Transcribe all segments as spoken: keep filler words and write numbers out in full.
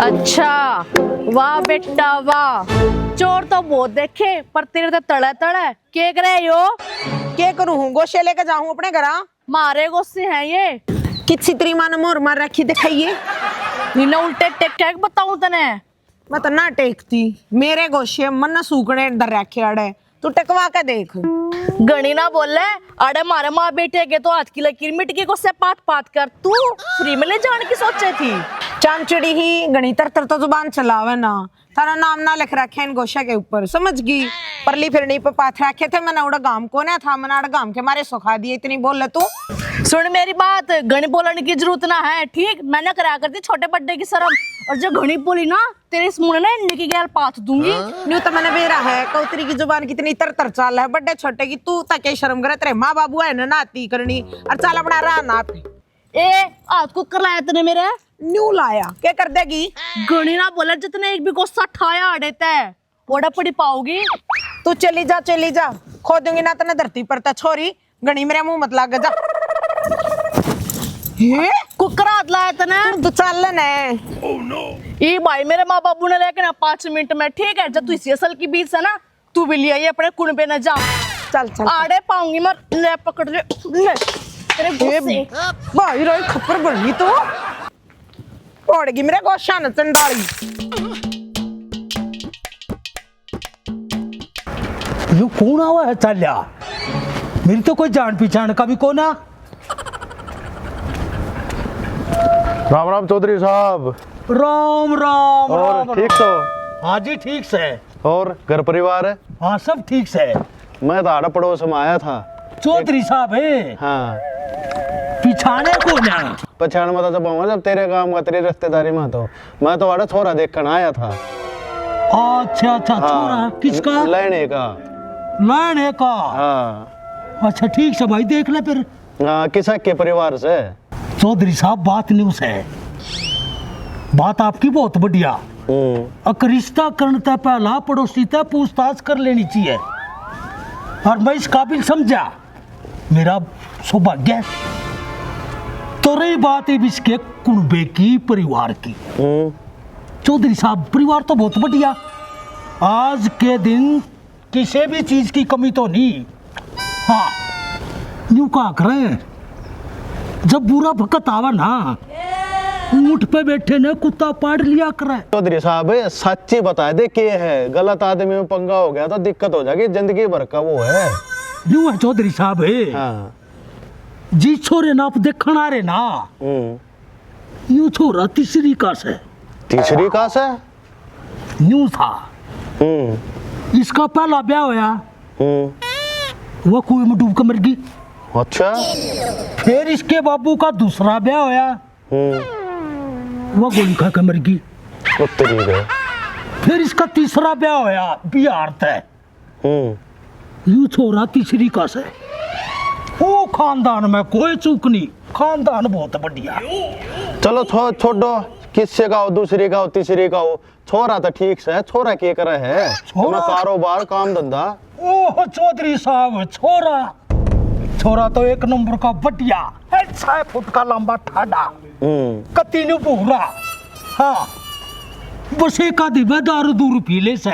अच्छा, वाह बेटा वाह। चोर तो बहुत देखे, पर तेरे तो तड़े तड़े। के करे यो? के करूँ हूँ, गोशे लेके जाऊँ अपने घरा। मारे गोशे हैं ये। किसी तेरी माँ ने मोर मार रखी दिखाइए। नीना उल्टे टेक के बताऊं तने। मैं तो ना टेकती, मेरे गोशे मन सूखने डर रखे आड़े। तू टकवा के देख। घणी ना बोले, आड़े मारे माँ बेटे के तो हाथ की लकीर मिट गई, गोशे पात पात कर। तू फ्री में ले जाने की सोचे थी। चांचड़ी ही घणी तर तर तो जुबान चलावे ना। थारा नाम ना लिख रखे इन गोशा के ऊपर, समझ गई? परली फिरनी पे पाथ रखे थे, मैंने उड़ा गाम को ना था, मैंने उड़ा गाम के मारे सुखा दिए, इतनी बोल ले तू। सुन मेरी बात, घणी बोलने की जरूरत ना है, ठीक? मैं ना करा करती छोटे बड्डे की शर्म, और जो घणी बोली ना, तेरे इस मुंह ने ना इन्ने की गैल पाथ दूंगी। न्यू तो मैंने बेरा है, कौतरी की जुबान कितनी तर तर चाल है, बड्डे छोटे की तू तक के शर्म करे, तेरे माँ बाबू है ना नाती करनी, और चाल अपना राह नाप। ए, हाथ कुकर लाया तने मेरे? न्यू लाया, क्या कर देगी? घणी ना बोले, जितने एक भी गोशा ठाया आड़े तै, ओड़ा पड़ी पाओगी। तू चली जा, चली जा, खो दूंगी ना तने धरती पर तै छोरी, घणी मेरे मुंह मत लाग जा। ये कुकर हाथ लाया तने? तू तो चल ने। ई भाई, मेरे माँ बाबू ने लेके ना पाँच मिनट में, ठीक है, जब तू इसी असल की बीच है ना, तू भी ले आई अपने कुणबे ने जा। चल, चल, चल। आड़े पाऊंगी मैं, ले पकड़ ले, ले। तेरे ए, गोशे। भाई राई खप्पर बनी तो। पड़गी मेरे गोशा न चंडाली। यो कौन आवा है चाल्या? मेरी तो कोई जान पहचान का भी कोना। राम राम चौधरी साहब। राम राम, और राम ठीक राम। तो? हाँ जी, ठीक से। और घर परिवार? हाँ, सब ठीक से। मैं तो आड़ा पड़ोस में आया था। चौधरी साहब है? हाँ। पिछाणे को ना? पहचान में तो जब आऊंगा, जब तेरे काम का, तेरी रिश्तेदारी में तो। मैं तो आड़ा छोरा देखण आया था। अच्छा, अच्छा, हाँ। छोरा किसका? लैणे का। लैणे का? हाँ। अच्छा, ठीक से भाई, देख ले फिर। हाँ, किसा के परिवार से? चौधरी साहब, बात न्यू से, बात आपकी बहुत बढ़िया। हम्म। अक रिश्ता करण तै पहला पड़ोसी तै पूछताछ कर लेनी चाहिए, और मैं इस काबिल समझा, मेरा सौभाग्य है। तो रही बात इब इसके कुणबे की, परिवार की। हम्म। चौधरी साहब, परिवार तो बहुत बढ़िया, आज के दिन किसी भी चीज की कमी तो नहीं। हाँ, न्यू कहा करें, जब बुरा वक्त आवा ना, ऊंट पे बैठे ने कुत्ता पाड़ लिया करे। चौधरी साहब, सच्ची बता दे, के है? गलत आदमी में पंगा हो गया तो दिक्कत हो जाएगी, जिंदगी भर का वो है। न्यू है चौधरी साहब, हाँ। जिस छोरे ना आप देखण आ रहे ना, हम्म। न्यू छोरा तीसरी का से। तीसरी का से? न्यू था। हम्म। इसका पहला ब्याह होया, हम्म। वो कुएं में डूब के मर गई। अच्छा। फिर इसके बाबू का दूसरा ब्याह होया, हम्म। वो गोली खा के मर गई। ओ तेरी रे। फिर इसका तीसरा ब्याह होया बिहार तै। हम्म। यू छोरा तीसरी का से। ओ खानदान में कोई चूक नहीं, खानदान बहुत बढ़िया। चलो छो-, छोड़ो, किससे का हो, दूसरी का हो, तीसरी का हो, छोरा तो ठीक से, छोरा के करे है? छोरा? अपना कारोबार, काम धंधा? ओह चौधरी साहब, छोरा, छोरा तो एक नंबर का बढ़िया है, छह फुट का लंबा ठाडा, हम्म। कत्ती न्यू भूरा। हाँ, बस एक आधी में दारू दूरू पी ले से।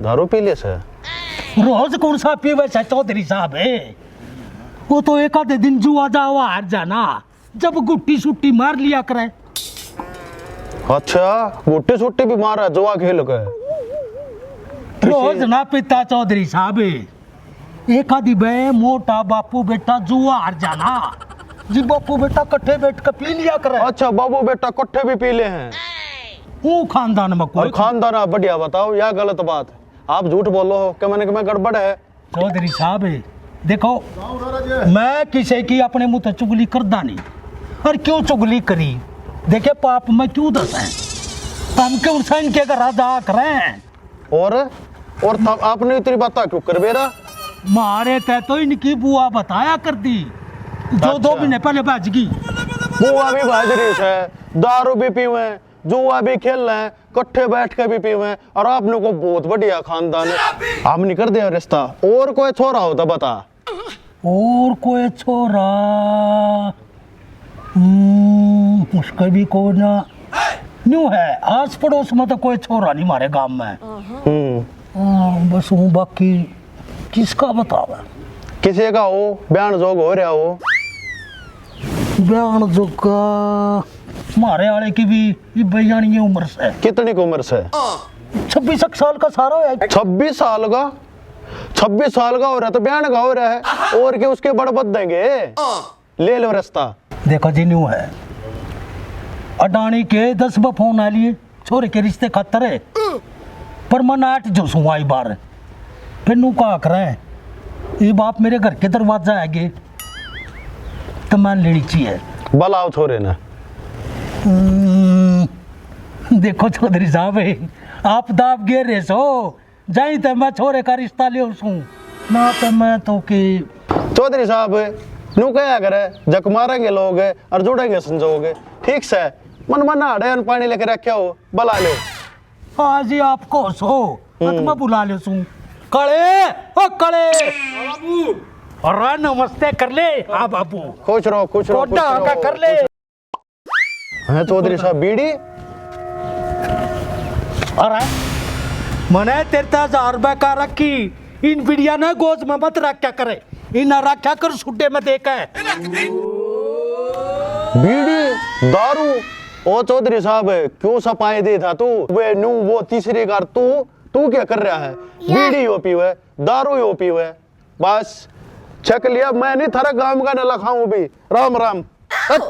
दारू पी ले से? रोज कौन सा पीवे से चौधरी साहब है? वो तो एक आधे दिन जुआ जावा हार जाना, जब गुट्टी सुट्टी मार लिया करे। अच्छा, गुट्टी सुट्टी भी मारा जुआ खेल के? रोज ना पीता चौधरी साहब, एक आधी बे मोटा बापू बेटा जुआ हार जाना, जी बापू बेटा कट्ठे बैठ के पी लिया करे। अच्छा, बापू बेटा कट्ठे भी पी ले हैं? वो खानदान में कोई और खानदान आप बढ़िया बताओ या गलत बात? आप झूठ बोलो हो, के मैंने, के मैं गड़बड़ है? चौधरी साहब, देखो, मैं किसी की अपने मुंह तै चुगली करदा नहीं। और क्यों चुगली करी? देखे, पाप में क्यों दस है? हम क्यों से इनके घर जा करें? और, और तब आपने इतनी बातें क्यों कर बेरा? मारे तै तो इनकी बुआ बताया कर दी, जो दो अच्छा। महीने पहले भाज गई। बुआ भी भाज रही है, दारू भी पीवे, जुआ भी खेल रहे हैं, कट्ठे बैठ के भी पीवे, और आपने को बहुत बढ़िया खानदान है। आप नहीं कर दे रिश्ता, और कोई छोरा हो तो बता। और कोई छोरा? हम्म, उसका भी कोई ना। न्यू है, आस पड़ोस में तो कोई छोरा नहीं मारे गांव में। हम्म। हाँ, बस हूँ, बाकी किसका बतावे? किसी का हो, ब्याहण जोग हो रहा हो। ब्याहण जोग का मारे वाले की भी ये बयानी उम्र से। कितनी की उम्र से? छब्बीस एक साल का सारा है। छब्बीस साल का? छब्बीस साल का हो रहा तो ब्याहण का हो रहा है, और के उसके बड़ बद देंगे। ले लो रास्ता। देखो जी, न्यू है, अडानी के दस बा फोन आ लिए छोरे के रिश्ते खातर है, पर मैं नाट जो सूं आई बार। फिर नू कहा करें, ये बाप मेरे घर के दरवाजा आगे, तो मैं लेनी चाहिए। बुलाओ छोरे ने। हम्म, देखो चौधरी साहब, आप दाब गे रहे सो, जाई ते मैं छोरे का रिश्ता ले सूं, ना ते मैं तो के। चौधरी साहब, नू कहा करे, जक मारेंगे लोग और जुड़ेंगे संजोग। ठीक से, मन मन आड़े अन पानी लेके रखे हो, बुला ले। हाँ जी, आपको सो, हम्म। मैं बुला ले सूं। कले, ओ कले। बाबू। अरे नमस्ते कर ले। हाँ बाबू। खुश रहो, खुश रहो, गोड्डा खुश रहो। आका कर ले। हैं चौधरी साहब, बीड़ी? अरे, मने तेरे ते हजार रुपए का रखी, इन बीड़िया ने गोज में मत रखा करे, इन रखा कर सुड्डे में दे के। बीड़ी, दारू? ओ चौधरी साहब, क्यों सपाए दे था तू? वे नू, वो तीसरी कार तू, तू क्या कर रहा है? या। बीड़ी यो पीवे, दारू यो पीवे, बस, छक लिया, मैं नहीं थारा गांव का नला खाऊं भी। राम राम। हट।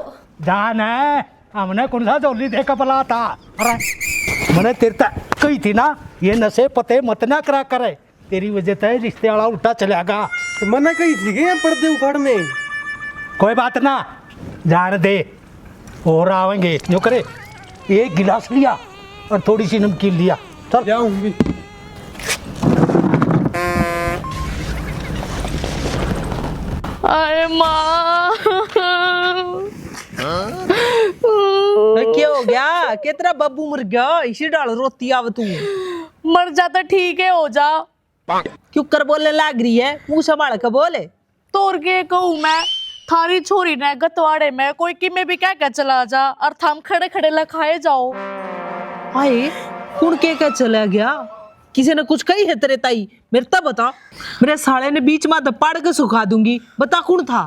जान है, हमने कौन सा झोली दे के बुला था? अरे, मैंने तेरे तक कही थी ना, ये नशे पते मत ना करा करे। तेरी वजह से रिश्ते वाला उल्टा चला गया। तो मैंने कही थी कि ये पर्दे उखाड़ में। कोई बात ना, जान दे। और आवेंगे, जो करे, एक गिलास लिया और थोड़ी सी नमकीन लिया। चल। ले आऊंगी। अरे माँ। अरे क्या हो गया? कितना बाबू मर गया? इसी डाल रोती आव तू। मर जा तो ठीक है, हो जा। क्यों कर बोलने लाग रही है? मुंह संभाल के बोले। तो और के कहूँ मैं, थारी छोरी ने गतवाड़े में कोई किमे भी कह के चला जा और थम खड़े खड़े लखाए जाओ। हाय, कुण कह के चला गया? किसी ने कुछ कही है तेरे ताई? मेरे तो बता, मेरे साले ने बीच में पाड़ के सुखा दूंगी। बता कुण था?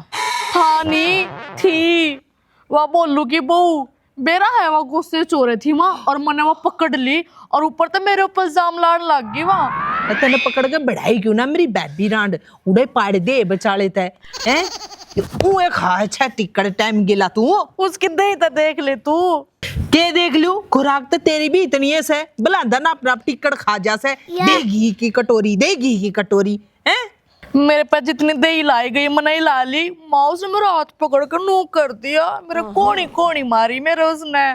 था नहीं, थी। वा बोलू की बहू, बेरा है, वा गुस्से चोरे थी माँ, और मने वा पकड़ ली, और ऊपर तो मेरे ऊपर इल्जाम लान लग गई वा। मैं तने पकड़ के बढ़ाई क्यों ना मेरी भाभी रांड, उड़े पाड़ दे बचाले तै, हैं? ऊ एक हाय छे टिक्कड़ टाइम गेला तू। उसकी दही तो देख ले तू। के देख लूं? खुराक तो तेरी भी इतनी है से, भलांदा नाप नाप टिक्कड़ खा जा से। या। दे घी की कटोरी, दे घी की कटोरी, हैं? मेरे पे जितनी दही लाई गई, मैंने ही ला ली। माँ, उसने मेरा हाथ पकड़ के नू कर दिया। मेरे कोनी कोनी मारी मेरे उसने।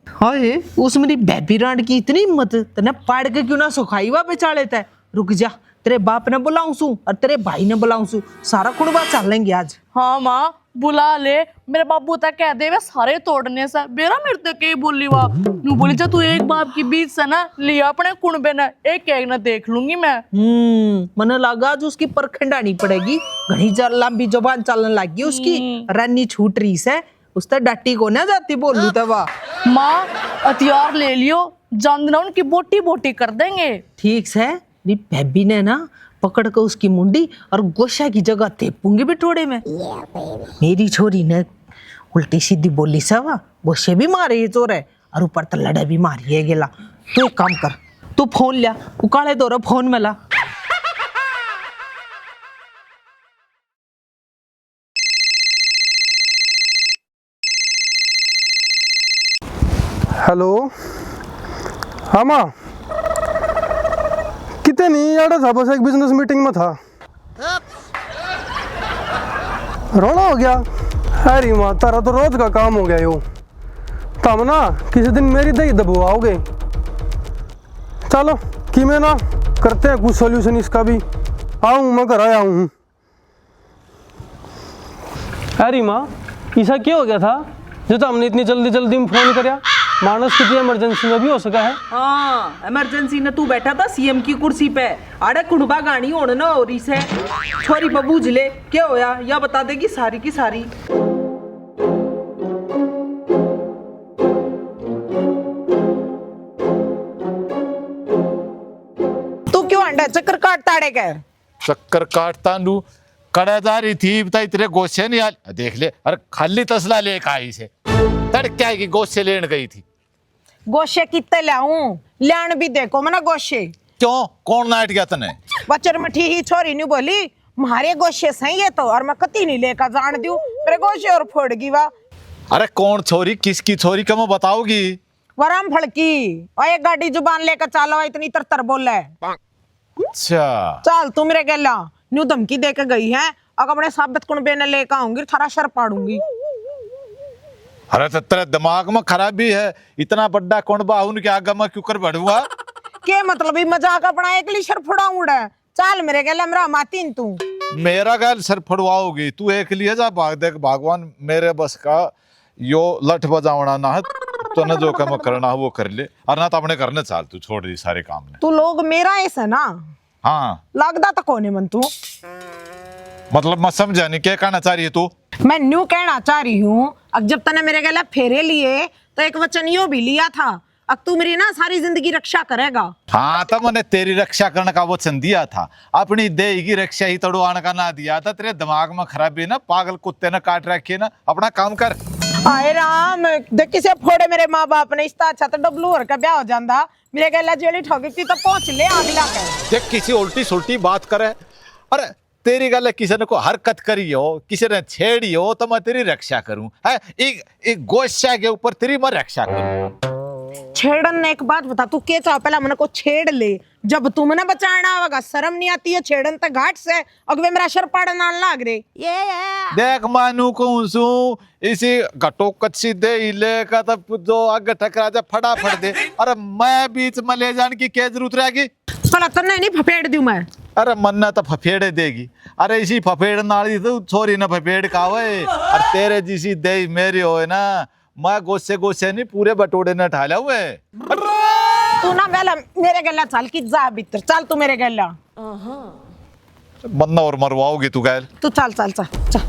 हाय, उस मेरी भाभी रांड की इतनी हिम्मत, तने पाड़ के क्यों ना सुखाई वा बेचाले तै? रुक जा, तेरे बाप ने बुलाऊं सू और तेरे भाई ने बुलाऊं सू, सारा कुणबा चालेंगे आज। हाँ माँ, बुला ले, मेरे बाबू तक कह दे, वे सारे तोड़ने से। बेरा मेरे तक के बोली वा, नू बोली, जा तू एक बाप की बीच से ना लिया अपने कुणबे ने, एक एक ना देख लूंगी मैं। हम्म, मने लगा आज उसकी परखंड आनी पड़ेगी, घणी जा-, लंबी जबान चलने लग गई उसकी, हम्म। रानी छूट रही से, उस तै डाटी को ना जाती बोलू तै वा। माँ, हथियार ले लियो, जान देना उनकी बोटी बोटी कर देंगे। ठीक से, री भाभी ने ना पकड़ के उसकी मुंडी और गोशा की जगह थेपूंगी बिठोड़े में। मेरी छोरी ने उल्टी सीधी बोली से वा, गोशे भी मारे ये चोर है और ऊपर तो लड़े भी मारी है गेला। तू एक काम कर, तू फोन लिया, वो काले दौरा फोन में ला। हेलो, हाँ माँ, कितने नहीं यार था, बस एक बिजनेस मीटिंग में था। रोना हो गया? अरे माँ, तारा तो रोज का काम हो गया यो। तम ना किसी दिन मेरी दही दबवाओगे। चलो, कि मैं ना करते हैं कुछ सॉल्यूशन इसका भी। आऊँ, मैं घर आया हूँ। अरे माँ, ऐसा क्या हो गया था जो तो हमने इतनी जल्दी जल्दी में फोन करया? मानस कितनी इमरजेंसी में भी हो सका है। हाँ, इमरजेंसी ने तू बैठा था सीएम की कुर्सी पे, आड़े कुणबा गाणी होने ना हो रही से। छोरी पे बूझ ले, क्या होया, या बता देगी सारी की सारी। चक्कर काटता नू कड़ा जा रही थी, इब ताई तेरे गोसे नहीं आ। देख ले, अरे खाली तसला लेके आई से, तड़के की गोसे लेन गई थी। गोसे कितने ल्याऊं? ल्याण भी देखो मना गोसे। क्यों, कौन नाट गया तने? बचर मठी ही छोरी न्यू बोली, "म्हारे गोसे सही है तो, और मैं कती नहीं लेकर जान दूं, मेरे गोसे और फोड़ गई वा।" अरे कौन छोरी, किसकी छोरी, कम बताओगी? वराम फड़की, और एक गाड़ी जुबान लेकर चालो, इतनी तर तर बोले। अच्छा। चल तू मेरे गेला, न्यू धमकी दे के गई है, अगर अपने साबित कुणबे ने लेकर आऊंगी, थारा सर पाड़ूंगी। अरे तो तेरे दिमाग में खराबी है, इतना बड़ा कुणबा उनके आगे मैं क्यों कर बढ़ूंगा? के मतलब, ये मजाक अपना एकली सर फुड़ाऊं उड़े? चल मेरे गेला, मेरा मातिन तू। मेरा गैल सर फुड़वाओगी तू, एकली है जा भाग, देख भगवान मेरे बस का यो लठ बजावना ना है, तने जो काम करना है वो कर ले, और ना तो अपने घर ने चाल, तू छोड़ दी सारे काम ने। तू लोग मेरा ऐसा ना। हाँ। लगदा तो कोने मन तू। मतलब मैं समझा नहीं, क्या कहना चाह रही है तू? मैं न्यू कहना चाह रही हूँ, अब जब तने मेरे गेला फेरे लिए तो एक वचन यो भी लिया था, अब तू मेरी ना सारी जिंदगी रक्षा करेगा। हाँ, तो मैंने तेरी रक्षा करने का वचन दिया था, अपनी देह की रक्षा ही तड़वाने का ना दिया था। तेरे दिमाग में खराबी ना, पागल कुत्ते ने काट रखी है ना, अपना काम कर। हाय राम, देख किसे फोड़े मेरे माँ बाप ने, इसका अच्छा तो डब्लू हर का ब्याह हो जाता। मेरे गेला जेली ठोकी थी तो पहुंच ले आग ला के। देख किसी उल्टी सुल्टी बात करे। अरे तेरी गल किसी ने कोई हरकत करी हो, किसी ने छेड़ी हो तो मैं तेरी रक्षा करूं। है एक, एक गोस्या के ऊपर तेरी मैं रक्षा करूं। छेड़न ने एक बात बता, तू के चाह पहला मने को छेड़ ले, जब तू मने बचाना आवेगा, शर्म नहीं आती है? छेड़न तक घाट से अगवे मेरा सर पाड़न आन लाग रे। ये, ये। देख मानू कहूं सू, इसी घटो कच्ची दे ही ले का तो जो आगे टकरा जा फटाफट दे। अरे मैं बीच में ले जाने की क्या जरूरत रहेगी? भला तन्ने नहीं फपेड़ दूं मैं? अरे मन्ने तो फफेड़े देगी। अरे इसी फफेड़ नाली तो छोरी ने फफेड़ खावे। और तेरे जिसी दे मेरी होए ना, मैं गोसे गोसे नहीं पूरे बटोड़े ने ठा लाऊं। तू ना गला, मेरे गला चल की जा भीतर, चल तू मेरे गला। मन्ना और मरवाओगी तू गैल। तू चल, चल, चल, चल।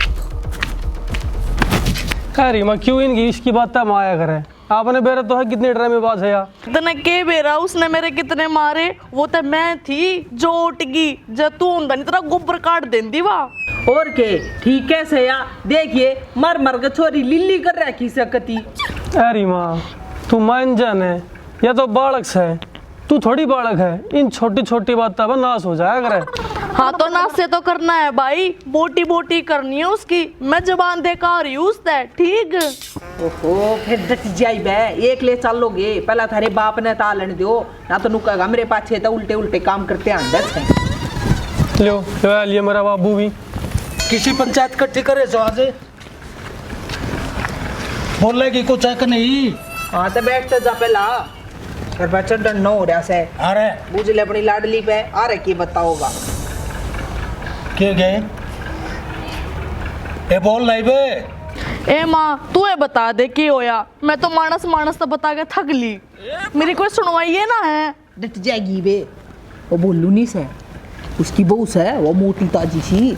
अरे माँ, क्यों इनकी इसकी बात में आया करे? आपने बेरा तो है कितने ड्रामेबाज है यार। तने के बेरा उसने मेरे कितने मारे, वो तो मैं थी जो उठ गई, जब तू होंदा नहीं तेरा गोबर काट देंदी वा। और के, ठीक है सया, देखिए मर मर के छोरी लिल्ली कर रखी सकती। अरे माँ, तू मान जाने, या तो बालक से, तू थोड़ी बालक है, इन छोटी छोटी बातों पर नाश हो जाया करे। हाँ तो नाश से तो करना है भाई, बोटी बोटी करनी है उसकी। मैं जबान दे के आ रही हूँ उससे, ठीक? ओहो, फिर डट जाई बे, एक ले चलोगे, पहला थारे बाप ने तालन दो, ना तो नुकागा मेरे पाछे तो उल्टे उल्टे काम करते आंदे थे। लो, लो, ये मेरा बाबू भी। किसी पंचायत इकट्ठी करे सो आज? बोलेगी कुछ है कि नहीं? हाँ, तो बैठ तो जा पहला। फिर बच्चा डंडो हो रहा से। अरे। बुझ ले अपनी लाडली पे, आ रहे की बताओगा। के गए? ए, बोल नहीं बे। ए माँ, तू ए बता दे के होया। मैं तो मानस मानस तो बता के थक ली। मेरी कोई सुनवाई ये ना है। डट जाएगी बे, वो बोलू नहीं सै। उसकी बहू सै, वो मोटी ताजी सी।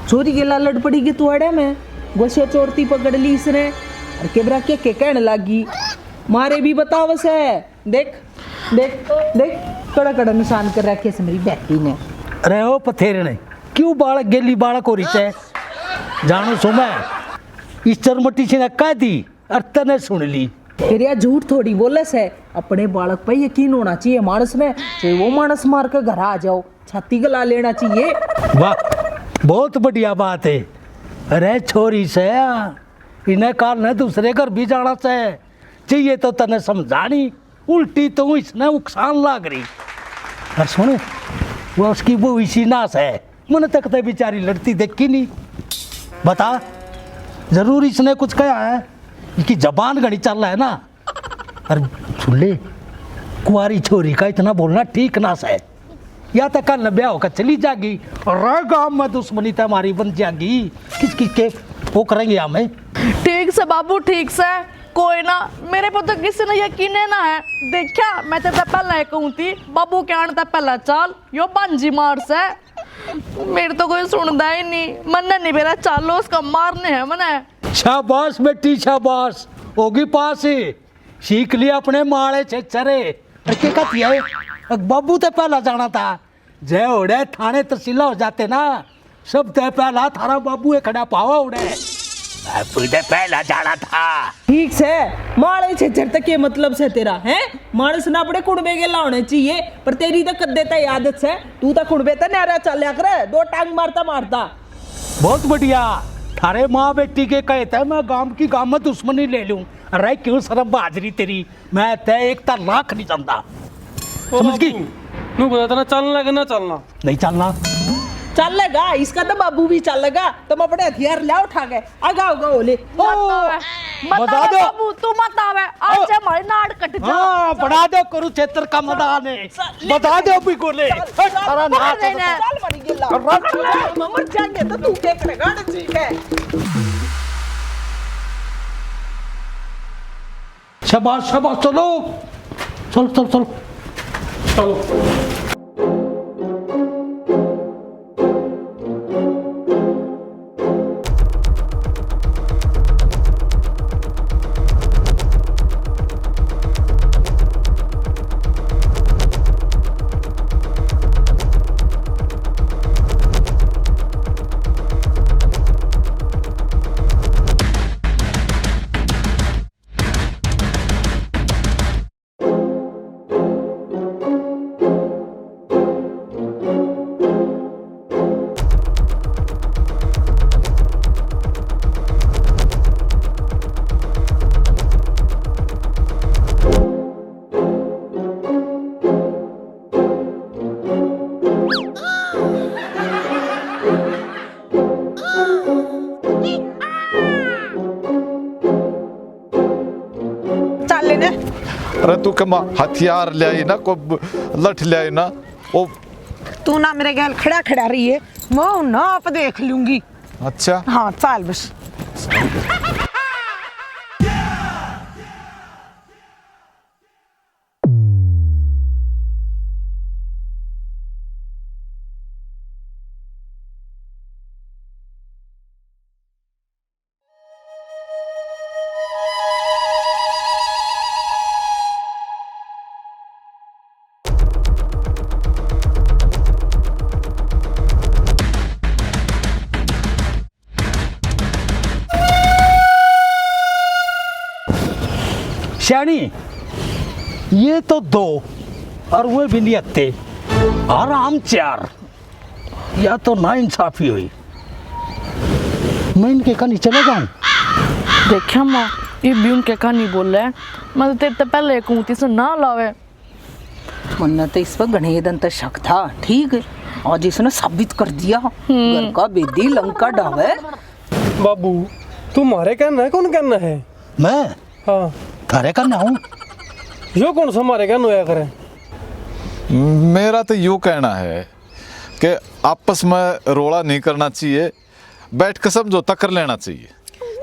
छोरी के लालड़ पड़ी के तुआड़े में गोसिया चोरती पकड़ ली इसने। और केबरा के के कहने लागी, मारे भी बताव सै। देख, देख, देख, कड़ा कड़ा निशान कर रखे से मेरी बेटी ने। अरे ओ पथेरने, क्यों बालक गेली बालक हो रही है? जानो सो मैं, इस चरमटी से ने कह दी। अर तने सुन ली। फिर यह झूठ थोड़ी बोले से, अपने बालक पे यकीन होना चाहिए मानस ने। चाहे वो मानस मार के घर आ जाओ, छाती गला लेना चाहिए। वाह, बहुत बढ़िया बात है। अरे छोरी से, इन्हें काल ने दूसरे घर भी जाना से, चाहिए तो तने समझानी, उल्टी तो इसने उकसान लाग रही। और सुन, वो उसकी वो इसी नाश है। मन तक तो बेचारी लड़ती देखी नहीं। बता, जरूर इसने कुछ कहा है। इसकी जबान घणी चाल है ना। अरे सुन ले, कुआरी छोरी का इतना बोलना ठीक ना सै। या तो कल ब्याह होकर चली जागी और गांव में दुश्मनी तो हमारी बन जागी। किस किस के वो करेंगे हमें। ठीक से बाबू, ठीक से। कोई ना, मेरे पर तो किसी ने यकीन ही ना है। देखा, मैं तेरे से पहला ही कहूँ थी, बाबू के आने तक पहला चाल, यो बांझी मार से। मेरे तो कोई सुनदा ही नहीं, मन्ने नहीं बेरा चालो, उसका मारने है मने। शाबाश बेटी, शाबाश, होगी पास ही। सीख लिया अपने माले छे छरे। अरे के कहती है? अक बाबू ते पहला जाना था। जय ओड़े थाने तसीला हो जाते ना, सब तै पहला थारा बाबू ए खड़ा पावा उड़े। बाबू ने पहला जाना था। ठीक से, मारे छेछर तक के मतलब से तेरा, हैं? मानस ना अपने कुणबे गेला होने चाहिए, पर तेरी तो कद्दे तय आदत से, तू तो कुणबे तय न्यारा चाल्या करे, दो टांग मारता मारता। बहुत बढ़िया, थारे माँ बेटी के कहे तय मैं गांव की गांव में दुश्मनी ले लूं। अरे क्यों शर्म बाजरी तेरी, मैं तय एक ता लाख नहीं जानता। ओ समझ गई? बाबू, नू बता तेरा चलना कि ना चलना? नहीं चलना। चलेगा, इसका तो बाबू भी चलेगा। तुम अपने हथियार ले उठा के आगा होगा होले। ओ, मत आवे, मत बता आवे दो। बाबू, तू मत आवे। आज ओ। से हमारी नाड़ कट जा। हाँ, बना दो कुरुक्षेत्र का मैदान है। चल, ले बता चल। दो भी गोले। चल, हट, चल, सारा नाच चल, होता। चल, मरी गेला। चल, मर जाएंगे तो तू के करेगा, ठीक है। शाबाश, शाबाश, चलो। चल, चल, चल। चलो। चल लेने। अरे तू कमा हथियार ले आई ना, को ब-, लठ ले आई ना, ओ। तू ना मेरे गैल खड़ा खड़ा रही है, मैं ना आप देख लूंगी। अच्छा। हाँ, चल बस। स्याणी, ये तो दो और वो भी नहीं आते, और हम चार। या तो ना इंसाफी हुई। मैं इनके कहानी चला जाऊं? देखा माँ, ये भी उनके कहानी बोले। मैं तो तेरे ते पहले कहूँ, तीस ना लावे। मन्ने तो इस पर घणे दिन तक शक था, ठीक है, आज इसने साबित कर दिया। हम्म। घर का बेदी लंका ढावे। बाबू, तू म्हारे कहना है, कौन कहना है? मैं? हाँ। थारे कहना हूँ। यो कौन सा म्हारे कहना होया करे? मेरा तो यो कहना है कि आपस में रोला नहीं करना चाहिए, बैठ के समझौता कर लेना चाहिए।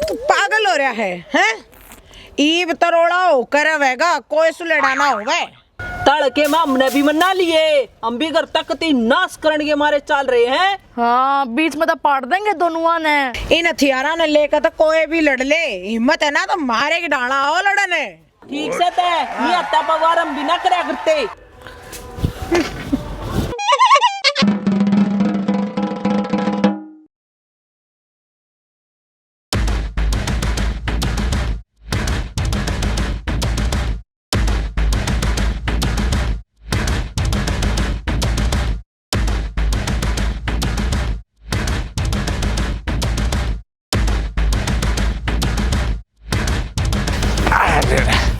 तू पागल हो रहा है, हैं? ईब तरोड़ा होकर रहेगा, कोई सुलेड़ा ना होवे। तड़के में हमने भी मना लिए, हम भी घर तक ती नाश करण के मारे चाल रहे हैं। हाँ, बीच में तो पाड़ देंगे दोनुआ ने। इन हथियारा ने लेकर तो कोई भी लड़ ले, हिम्मत है ना तो मारे की डाला हो लड़न। ठीक से तै, ये हत्या पवार हम भी ना करया करते।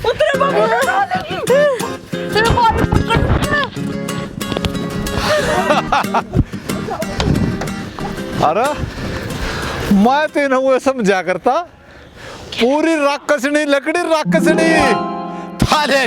उतरे बाबू। तेरे बाल पकड़। अरे, मैं तेने वो समझा करता, पूरी राक्षसनी लकड़ी राक्षसनी थारे।